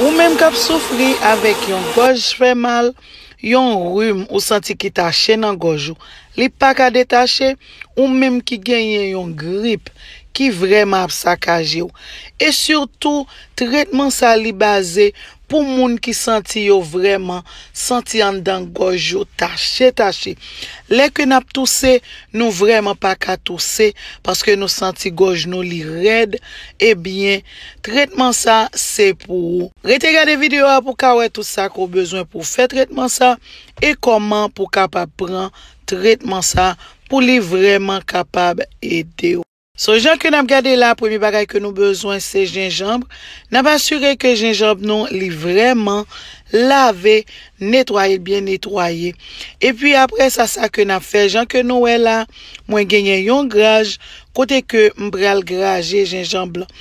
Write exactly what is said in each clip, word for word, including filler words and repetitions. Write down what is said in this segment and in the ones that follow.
Ou menm k ap soufri avèk yon gòj fè mal, yon rim ou santi ki tache nan gòj ou, li pa ka detache, ou menm ki genyen yon grip ki vrèman ap sakaje w. E sitou, tretman sa li baze pou moun ki santi yo vrèman santi anndan gòj yo tache tache. Lè ke n ap touse, nou vrèman pa ka touse paske nou santi gòj nou li rèd, ebyen, tretman sa se pou ou. Rete gade videyo a pou w ka wè tout sa ke w bezwen pou w fè tretman sa e kòman pou w kapab pran tretman sa pou li vrèman kapab ede w. So, jan ke n ap gade la, premye bagay ke nou bezwen se jenjanm. N ap asire ke jenjanm nou li vrèman lave, netwaye, byen netwaye. Epi apre sa, sa ke n ap fè, jan ke nou wè la, mwen genyen yon graj kote ke m pral graje jenjanm lan.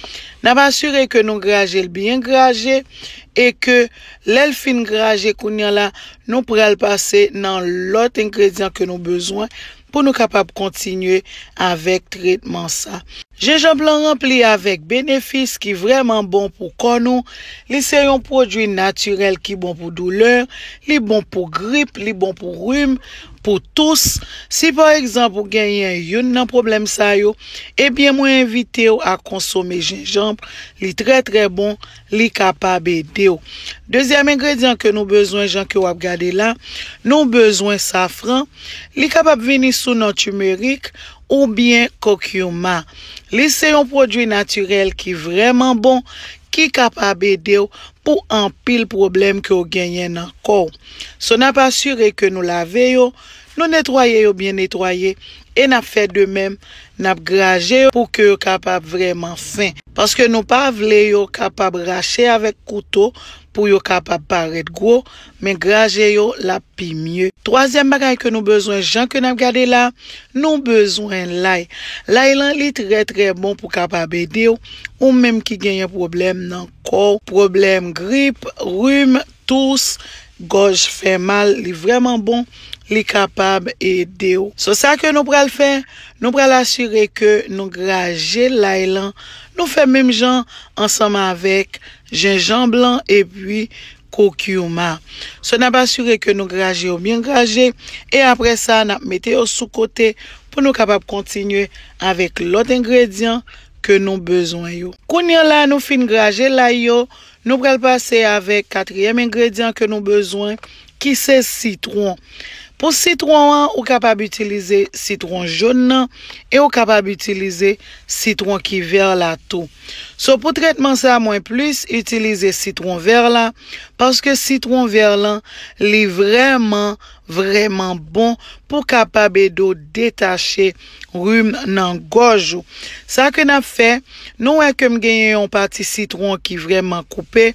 N ap asire ke nou graje l byen graje e ke lè l fin graje kounye a la, nou pral pase nan lòt engredyan ke nou bezwen pou nou kapab kontinye avèk tretman sa. Jenjanm lan ranpli avèk benefis ki vrèman bon pou kò nou. Li se yon pwodui natirèl ki bon pou doulè, li bon pou grip, li bon pou rim, pou tous. Si pa egzanp ou genyen youn nan pwoblèm sa yo, ebyen mwen envite w a konsome jenjanm. Li trè trè bon, li kapab ede w. Dezyèm engredyan ke nou bezwen, jan ke w ap gade la, nou bezwen safran. Li kapab vini sou non timerik oubyen kokiwma. Li se yon pwodui natirèl ki vrèman bon, ki kapab ede w pou anpil pwoblèm ke w genyen nan kò w. So, n ap asire ke nou lave yo, nou netwaye yo byen netwaye, e n ap fè de menm, n ap graje yo pou ke yo kapab vrèman fen. Paske nou pa vle yo kapab rache avèk kouto pou yo kapab parèt gwo, men graje yo l ap pi mye. Twazyèm bagay ke nou bezwen, jan ke n ap gade la, nou bezwen lay. Lay lan li trè trè bon pou kapab ede w, ou menm ki genyen pwoblèm nan kò w, pwoblèm grip, rim, tous, gòj fè mal, li vrèman bon, li kapab ede w. So, sa ke nou pral fè, nou pral asire ke nou graje lay lan, nou fè menm jan ansanm avèk jenjanm lan epi kokiwma. So, n ap asire ke nou graje yo byen graje, e apre sa, n ap mete yo sou kote pou nou kapab kontinye avèk lòt engredyan ke nou bezwen yo. Kounye a la, nou fin graje lay yo, nou pral pase avèk katriyèm engredyan ke nou bezwen, ki se sitwon. Pou sitwon an, ou kapab itilize sitwon jòn nan e ou kapab itilize sitwon ki vè la tou. So, pou tretman sa, mwen plis itilize sitwon vè la, paske sitwon vè lan, li vrèman, vrèman bon pou kapab ede w detache rim nan gòj ou. Sa ke n ap fè, nou wè ke m genyen yon pati sitwon ki vrèman koupe,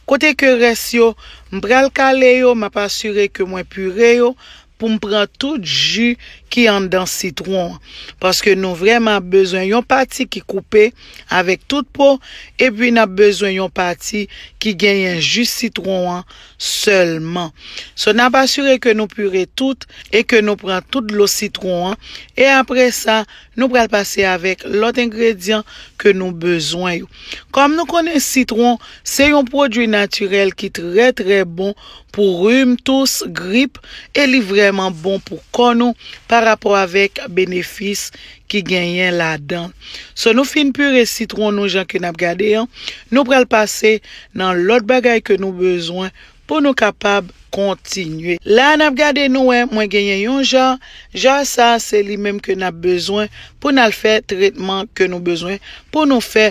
kote ke rès yo, m pral kale yo, m ap asire ke mwen pire yo pou m pran tout ji ki anndan sitwon an. Paske nou vrèman ap bezwen yon pati ki koupe avèk tout po, epi n ap bezwen yon pati ki genyen ji sitwon an sèlman. So, n ap asire ke nou pire tout e ke nou pran tout dlo sitwon an, e apre sa, nou pral pase avèk lòt engredyan ke nou bezwen yo. Kòm nou konnen sitwon, se yon pwodui natirèl ki trè, trè bon pou rim, tous, grip, e li vrèman bon pou kò nou pa rapò avèk benefis ki genyen ladan. So, nou fin pire sitwon nou jan ke n ap gade an, nou pral pase nan lòt bagay ke nou bezwen pou nou kapab kontinye. La, n ap gade nou wè, mwen genyen yon ja. Ja sa, se li menm ke n ap bezwen pou n al fè tretman ke nou bezwen pou nou fè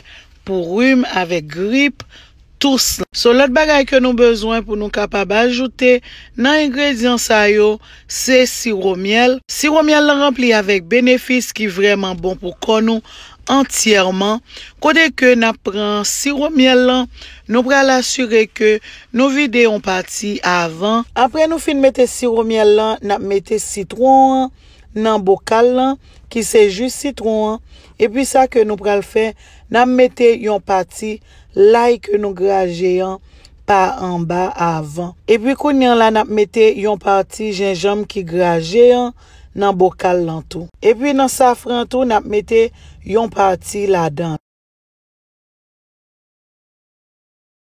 pou rim avèk grip, tous. So, lòt bagay ke nou bezwen pou nou kapab ajoute nan engredyan sa yo, se siwo myèl. Siwo myèl lan ranpli avèk benefis ki vrèman bon pou kò nou antyèman. Kote ke n ap pran siwo myèl lan, nou pral asire ke nou vide yon pati avan. Apre nou fin mete siwo myèl lan, n ap mete sitwon an nan bokal lan, ki se ji sitwon an. Epi sa ke nou pral fè, n ap mete yon pati lay ke nou graje an pa anba avan. Epi kounye a la, n ap mete yon pati jenjanm ki graje an nan bokal lan tou. Epi nan safran tou, n ap mete yon pati ladan.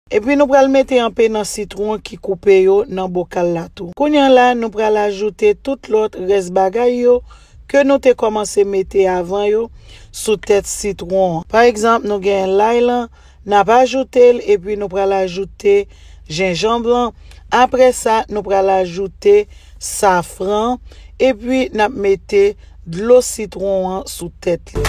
Epi nou pral mete anpe nan sitwon ki koupe yo nan bokal la tou. Kounye a la, nou pral ajoute tout lòt rès bagay yo ke nou te kòmanse mete avan yo sou tèt sitwon an. Pa egzanp, nou gen lay lan, n ap ajoute l, epi nou pral ajoute jenjanm lan. Apre sa, nou pral ajoute safran, epi n ap mete dlo sitwon an sou tèt li.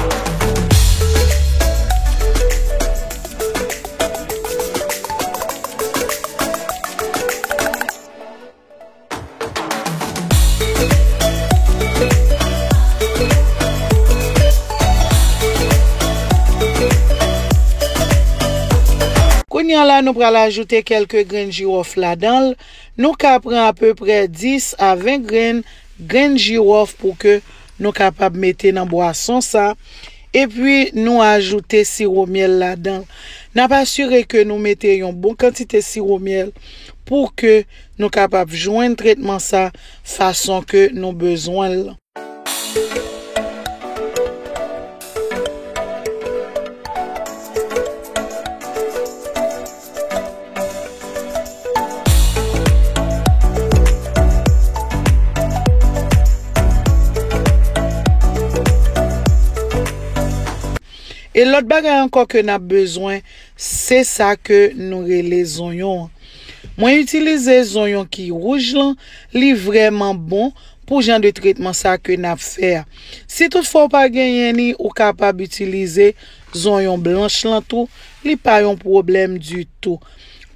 Kounye a la, nou pral ajoute kèlke grenn jiwòf ladan l. Nou ka pran apeprè dis a ven grenn, grenn jiwòf pou ke nou kapab mete nan bwason sa. Epi nou ajoute siwo myèl ladan l. N ap asire ke nou mete yon bon kantite siwo myèl pou ke nou kapab jwenn tretman sa fason ke nou bezwen l. E lòt bagay ankò ke n ap bezwen, se sa ke nou rele zonyon an. Mwen itilize zonyon ki wouj lan, li vrèman bon pou jan de tretman sa ke n ap fè a. Si toutfwa w pa genyen li, ou kapab itilize zonyon blanch lan tou, li pa yon pwoblèm ditou.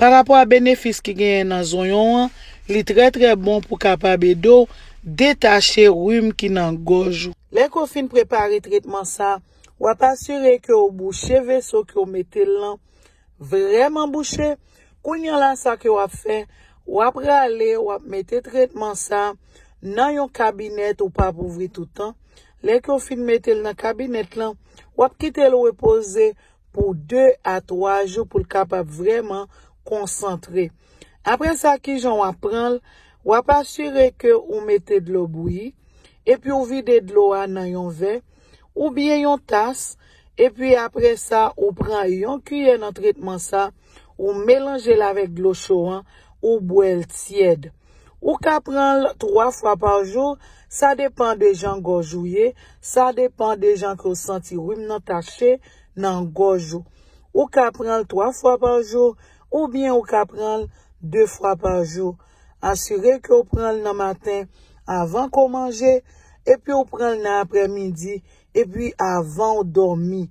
Parapò a benefis ki genyen nan zonyon an, li trè trè bon pou kapab ede w detache rim ki nan gòj ou. Lè ke w fin prepare tretman sa, w ap asire ke w bouche veso ke w mete l lan vrèman bouche. Kounye a la, sa ke w ap fè, w ap rale, w ap mete tretman sa nan yon kabinèt ou p ap ouvri toutan. Lè ke w fin mete l nan kabinèt lan, w ap kite l repoze pou de a twa jou pou l kapab vrèman konsantre. Apre sa, kijan w ap pran l? W ap asire ke ou mete dlo bouyi, epi ou vide dlo a nan yon vè oubyen yon tas, epi apre sa, ou pran yon kiyè nan tretman sa, ou melanje l avèk dlo cho an, ou bwè l tyèd. Ou ka pran l twa fwa pa jou, sa depann de jan gòj ou ye, sa depann de jan ke w santi rim nan tache nan gòj ou. Ou ka pran l twa fwa pa jou, oubyen ou ka pran l de fwa pa jou. Asire ke w pran l nan maten avan ke w manje, epi w pran l nan aprèmidi, epi avan w dòmi.